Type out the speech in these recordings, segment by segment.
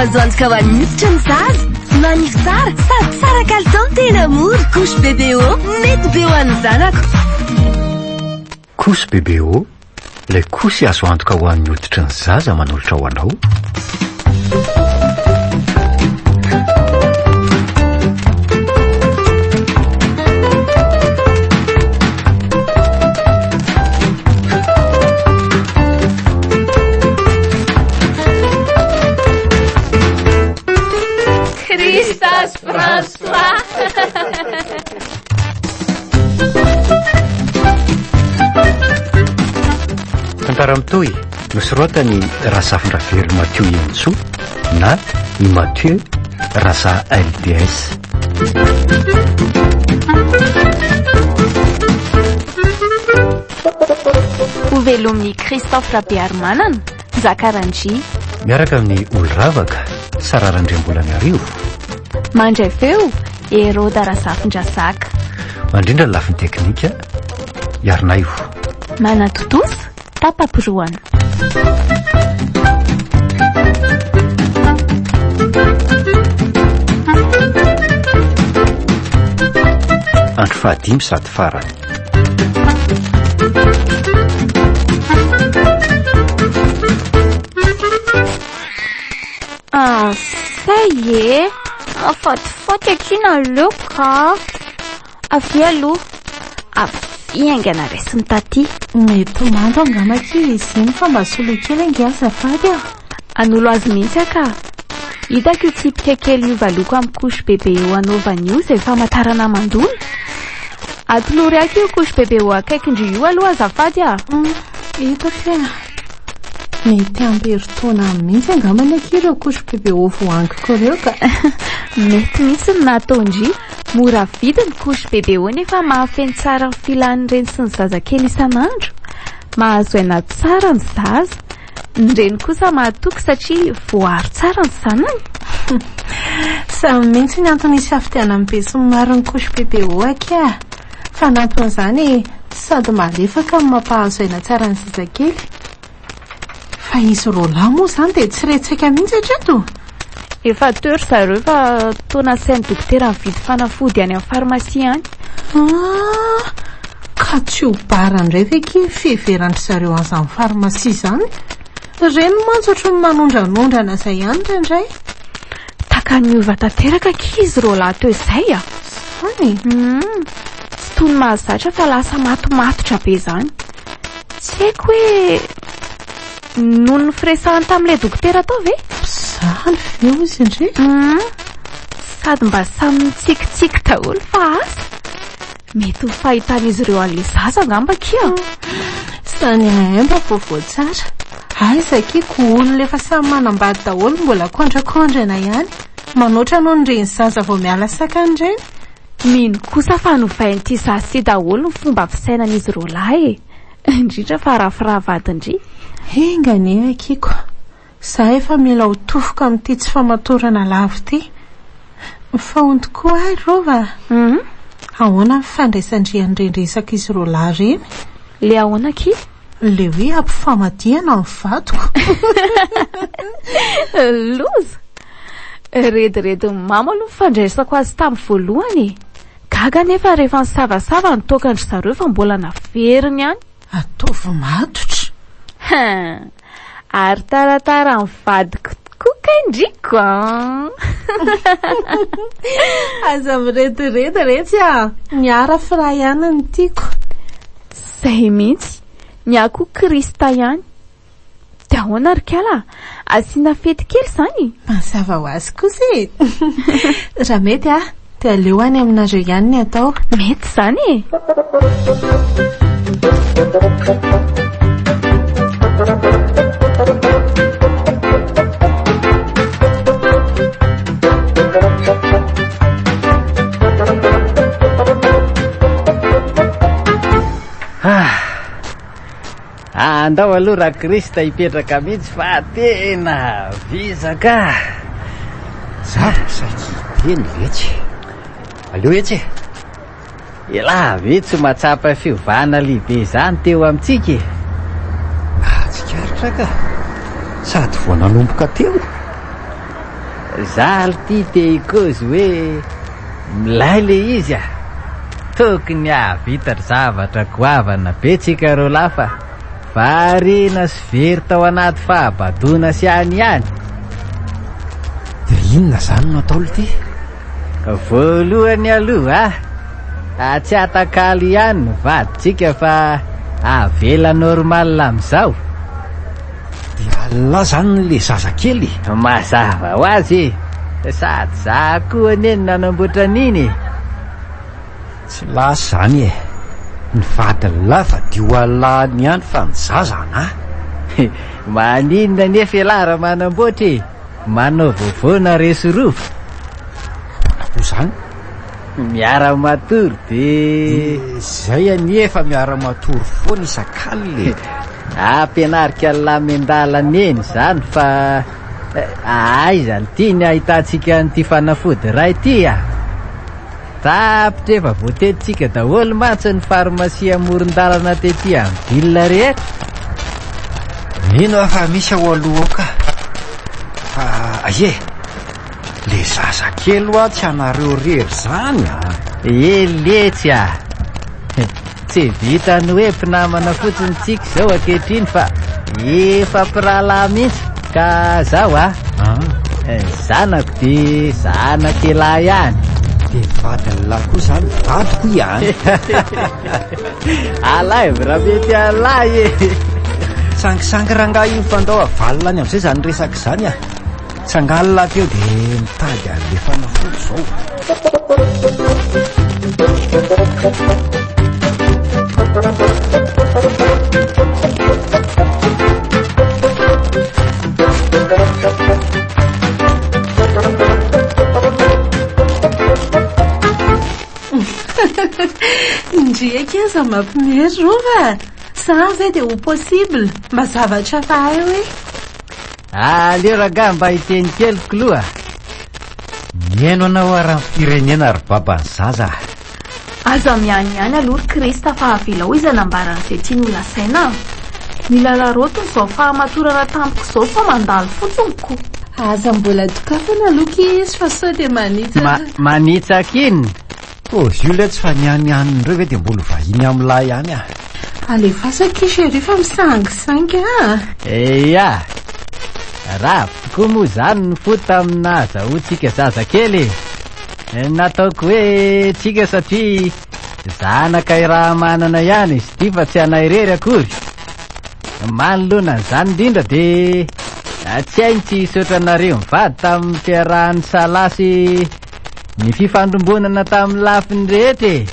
Azo antoka ho an'ny hoditry ny zaza. Maniry tsara sady tsara kalitao tena mora. Couche bébé O mety be ho an'ny zanako. Couche bébé O, ilay couche azo antoka ho an'ny hoditry ny zaza manolotra ho anao. Christas François. Tantara mitohy nosoratan'i Razafindravelo Mathieu Henintsoa na i Mathieu Raza LDS. Hovelomin'i Christophe Rabearimanana, Njaka Randria. Miaraka amin'ny Oloravaka, Sarah Randriambolamiarivo. Mandray feo, Heroda Razafindrazaka. Mandrindra ny lafiny teknika, Iarnaivo. Manatontosa, Tapa-pirohana. Andro fahadimy sady farany. Ah, ça y est, mahafatifaty akia nareo ka. Avia aloha. Avia haingana raisiny taty. Mety mando angamba akia izy iny fa mba soloy kely ange azafady a. Hanolo azy mihitsy aho ka. Hitako io tsipika kely miova loko amin'ny couche bebe eo anaovany io izay famantarana hamandoana. Atolory ahy io couche bebe eo akaikin-dry io aloha azafady a. Eto akia. Mety ampy herintaona mihitsy angambany akia ireo couche bebe eo voahangiko ireo ka. Mety mihitsy ny nataon-dry. Mora vidy ny couche bebe o nefa mahafeno tsara ny filan'ny reny sy ny zazakely isan'andro. Mahazo aina tsara ny zaza. Ny reny kosa mahatoky satria voaaro tsara ny zanany. Samy mihitsy ny antony isafidianan'ny besinimaro ny couche bebe o akia. Fanampin'izany, sady malefaka no mampahazo aina tsara ny zazakely. Fa izy roalahy moa izany dia tsy re tsaika mihitsy hatreto? Efa teo ry zareo fa toa nasain'ny dokotera nividy fanafody any amin'ny farmasia any. Ah, ka tsy ho bara indray ve akia ny fiheveran-dry zareo an'izany farmasia izany? Ireny mantsy ohatry ny manondranondrana izay ihany indraindray. Taka niova tanteraka akia izy roalahy teo izay a! Izany? Hum, tsy toy ny mahazatra fa lasa matomatotra be izany. Tsy haiko hoe noho ny firesahany tamin'ilay dokotera tao ve? Izany ve hozy indry? Hum, sady mba samy mitsikitsiky daholo fa asa. Mety ho fahitan'izy ireo an'ilay zaza angamba akia. Izany ahay mba vaovao tsara. Aiza akia ko olona efa samy manambady daholo mbola kondrakondrana ihany. Manoatra noho ny reny zaza vao miala sakany ireny. Mino kosa fa novain'ity zaza ity daholo ny fomba fisainan'izy roalahy e! Indrindra fa Rafra vadin-dry. Enga anie akia ko. Za efa mila ho tofoka amin'ity tsy famatorana lava ity. Fa hono tokoa ary Rova a! Ahoana ny fandraisan-dry an'ireny resaka izy roalahy ireny? Le ahoana akia? Le hoe ampifamadihana ny vadiko. Loza! Rediredin'ny mamo aloha ny fandraisako azy tamin'ny voalohany e! Gaga anefa rehefa nisavasava ny toakan-dry zareo fa mbola naveriny ihany. Ataovy matotra. Hein! Ary tarataran'ny vadiko tokoa kay ndriko an! Aza mirediredy retsy a! Ny ahy Rafra ihany no tiako. Zay mihitsy! Ny ahy koa Christa ihany. Dia ahoana ry kala? Asiana fety kely izany? Mazava ho azy kosa e! Raha mety a, dia aleo any aminareo ihany ny atao. Mety izany e! Ah! Andao aloha Rakrista hipetraka mihitsy fa tena vizaka ah. Za saiky hiteny letsy. Aleo etsy e. Elah ve tsy mahatsapa fiovana lehibe izany teo amintsika e? Nahatsikaritra ka. Sady vao nanomboka teo. Za alo ty te hikozy hoe milay le izy a! Tokony hahavita zavatra goavana be tsika roalahy fa variana sy very tao anaty fahabadoana sy any ihany. Dia inona izany no atao lty? Voalohany aloha a, tsy atakalo ihany ny vadintsika fa avela normal amin'izao. Dia Allah zany le zazakely e? Mazava ho azy e! Sady za koa anie no nanamboatra an'iny e! Tsy lasa izany e! Ny vadin'lah vadio Allah any ihany fa ny zaza anah. Maninona anefa ialahy raha manamboatra e? Manao vaovao na resy rova? Ahoana koa izany? Miara-matory dia... Izay anie efa miara-matory foana isak'alina e! Ampianariko an'lah miandalana eny izany fa aiza ity ny ahitantsika an'ity fanafody iray ity a! Tapitra efa voatetintsika daholo mantsy ny farmasia amoron-dalana tety amin'ny ville rehetra. Mino aho fa misy ao aloha ao ka. Fa aie, le zazakely hoa tsy anareo rery zany a! Eny letsy a! Tsy vitan'ny hoe mpinamana fotsiny tsika izao ankehitriny fa efa mpirahalahy mihitsy ka zaho a! Ny zanako dia zanak'ialahy ihany. Dia ny vadin'lah koa izany vadiko ihany. Alaivo raha mety alahy e! Sangisangy rangahy io fa ndao avalona any amin'izay izany resaka izany a! Tsanganina teo dia mitady an'ilay fanafody izao. Ndry akia aza mampiomehy ry Rova a! Zany ve dia ho possible? Mba zavatra hafa hay hoe. Aleo rangahy mba hiteny kely k'lou a! Mihaino anao aho raha ny firenena ry baban'ny zaza a! Aza mihanihany aloha ry Christ fa avelao izy hanambara an'izay tiany ho lazaina a! Mila laraotiny izao fahamatorana tampoka izao sao mandalo fotsiny ko! Aza mbola dokafana aloha ki izy fa sao dia manitsaka. Manitsaka inona? Pôzio letsy fa ny any hanin'ireo ve dia mbola ho vahiny amin'lahy ihany ah. Alefaso akia chérie fa misangisangy ah. Eia! Ravo tokoa moa izany ny fo tamin'ny nahazahoantsika zazakely e! Nataoko hoe tsika satria zanaka iraha-manana ihany izy ity fa tsy anay irery akory. Manoloana an'izany indrindra dia tsy hay ny tsy hisaotra anareo mivady tamin'ny fiarahan'ny Salah sy Ny fifandrombonana tamin'ny lafiny rehetra e!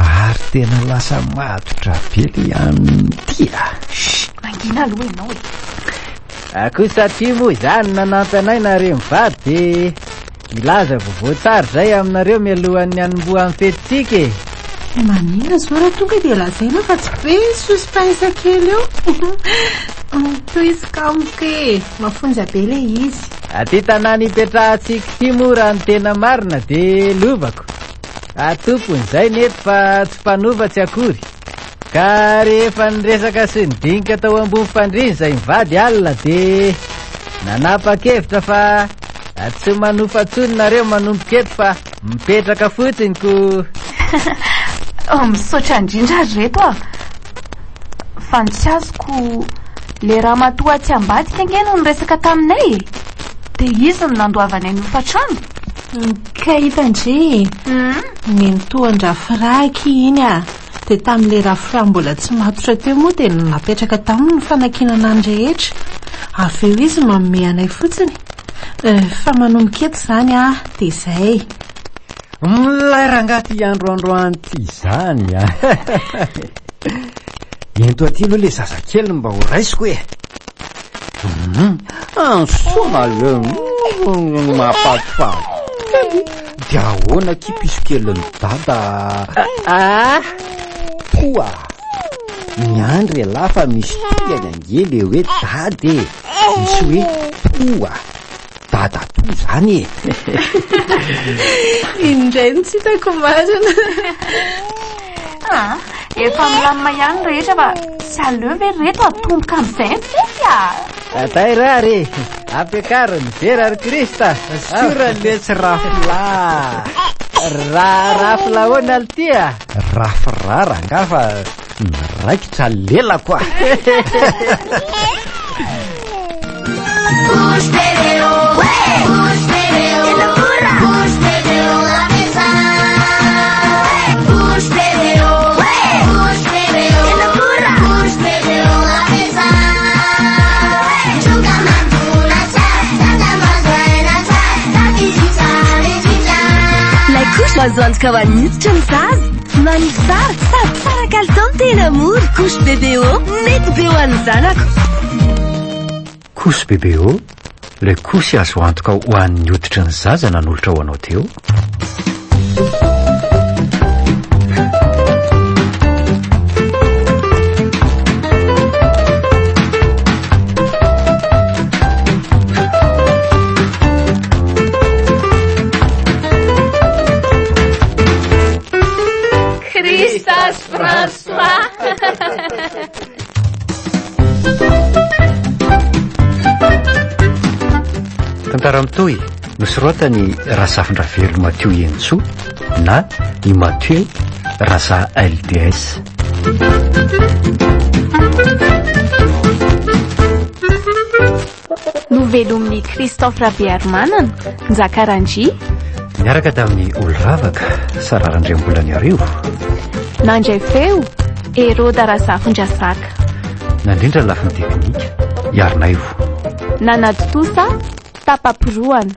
Ary tena lasa matotra be le anona ity a! Chut! Mangina aloha ianao e! Koa satria moa izany nanampy anay nareo mivady dia hilaza vaovao tsara izay aminareo mialohan'ny hanombohan'ny fetintsika e! Maninona zao raha tonga dia lazaina fa tsy be suspense kely eo? Tohizo kamiko e! Mafonja be le izy. Aty tanàna ipetrahantsika ity moa raha ny tena marina dia lovako. Tompony izay ny eto fa tsy mpanova tsy akory. Ka rehefa niresaka sy nidinika tao ambony fandriana izay mivady alina dia nanapa-kevitra fa tsy manofa intsony nareo manomboka eto fa mipetraka fotsiny ko. Oh, misaotra indrindra ry reto a. Fa ny tsy azoko, le ramatoa atsy ambadika ange no niresaka taminay e. Dia izy no nandoavanay ny hofan-trano. Ka hitan-dry e. Nenitoan-dRafra akia iny a. Dia tamin'ilay Rafra mbola tsy matotra teo moa dia napetraka taminy ny fanakinana ny rehetra. Avy eo izy manome anay fotsiny. Fa manomboka eto izany a, dia izay. Milay rangahy ty androandroany ty izany a. Ento aty aloha le zazakely mba ho raisiko e. Ansoa le mampatifaty kely. Dia ahoana akia piso kelin'i dada? Ah! Poa! Miandry ialahy fa misy tohiny ange le hoe dada e. Misy hoe poa. Dadatoa izany e! Indray no tsy hitako marina. Ah, efa milamina ihany ny rehetra fa tsy aleo ve ry reto atomboka amin'izay ny fety ah? Taira ary e! Ampiakaro ny vera ry Krista! Sora letsy rafla! Ra rafla ahoana lty a? Rafra rangaha fa miraikitra lelako a! Ilay couche azo antoka ho an'ny hoditry ny zaza. Maniry tsara sady tsara kalitao no tena mora. Couche bébé O, mety be ho an'ny zanako. Couche bébé O, ilay couche azo antoka ho an'ny hoditry ny zaza nanolotra ho anao teo. Christas François. Tantara mitohy nosoratan'i Razafindravelo Mathieu Henintsoa na i Mathieu Raza LDS. Novelomin'i Christophe Rabearimanana, Njaka Randria. Niaraka tamin'i Oloravaka, Sarah Randriambolaniarivo. Nandray feo, Heroda Razafindrazaka. Nandrindra ny lafiny teknika, Iarinaivo. Nanatontosa, tapa-pirohana.